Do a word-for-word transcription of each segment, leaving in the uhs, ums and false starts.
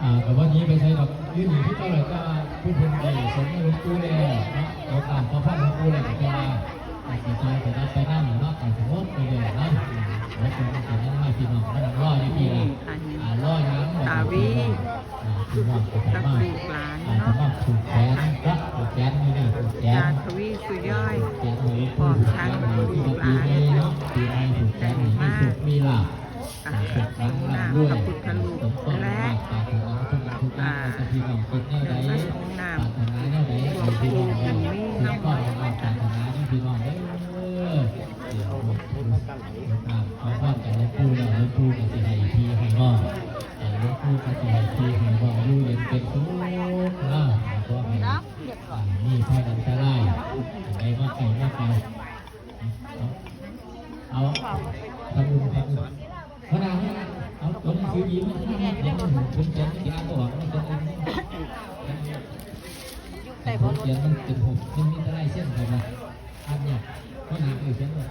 อ่า ก็บ่หนีไปไสดอก อยู่นี่คือเก่าแหละ แต่ว่าผู้เพิ่นได้สมในหลวงปู่แล้วเนาะ หลวงปู่ ขอพรหลวงปู่แล้ว ก็จะว่า อาจสิซอยไปรับไปนำเนาะ ก็สิหมดไปเลยเนาะ อืม หมดไปมันก็ยังมาพี่น้องมานั่งรออยู่พี่ล่ะ นี่ค่ะ อ่า รอหยัง ตาวี อ่า พี่น้องก็ กับ มา ลูกหลาน อ่า เนาะ มาผูกแขนเนาะ ผูกแขนนี่นี่ ผูกแขน ตาทวีสุย่อย ผูกแขนให้หลวงปู่ พร้อมทั้ง ผูกแขนให้ ลูกหลาน ปีใหม่เนาะ ปีใหม่ผูกแขนให้มีโชคมีลาภ อ่ะ สมหวังร่ำรวย พระพุทธรูป สมปอง และ ปรารถนาทุกสิ่งทุกอย่าง อ่า ที่พี่น้องคิดแนวใด เรื่องของน้ำ ปรารถนาแนวใด หลวงปู่ ให้พี่น้องได้ บุญมี สมปอง นำ ปรารถนาที่พี่น้องเด้อ เดี๋ยวตามขอพรจากหลวงปู่แล้ว หลวงปู่ก็สิให้พี่ให้น้อง อ่า หลวงปู่ก็สิให้พี่ให้น้อง อยู่เย็นเป็นสุขนะ ขอให้ อ่า มีภัยอันตราย ให้มาไกลมาไกล เอา เอา ทำบุญ ทำบุญ หัวหน้า หัวหน้า เอาตัวหนังสือดีมา เดี๋ยวมันผมเขียนไม่ได้ อ่านบ่ออก มันจะ ผมเขียนมันเป็นหก มันมีแต่ลายเส้นกันนะ อ่านยาก หัวหน้า เออ เขียนว่า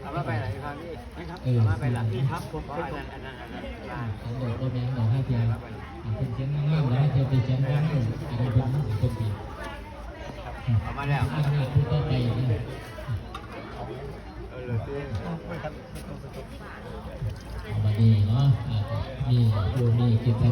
เอามาไปไหนครับพี่ เออ เอามาไปหลังนี่ครับ ผม อ๋อ อันนั้น อันนั้น อันนั้น อ่า เขียนโดดโดดแมงดอกให้เทียน อ่า เพิ่นเขียนงามๆ แล้วให้เทียนไปเขียนงามๆ อันนี้เพิ่นมันสิเพิ่นดี เอามาแล้ว อ่านยาก ผู้ต่อไปนี่ เออ เลย เอามาดีเนาะ อ่า นี่ ผู้มีกิจ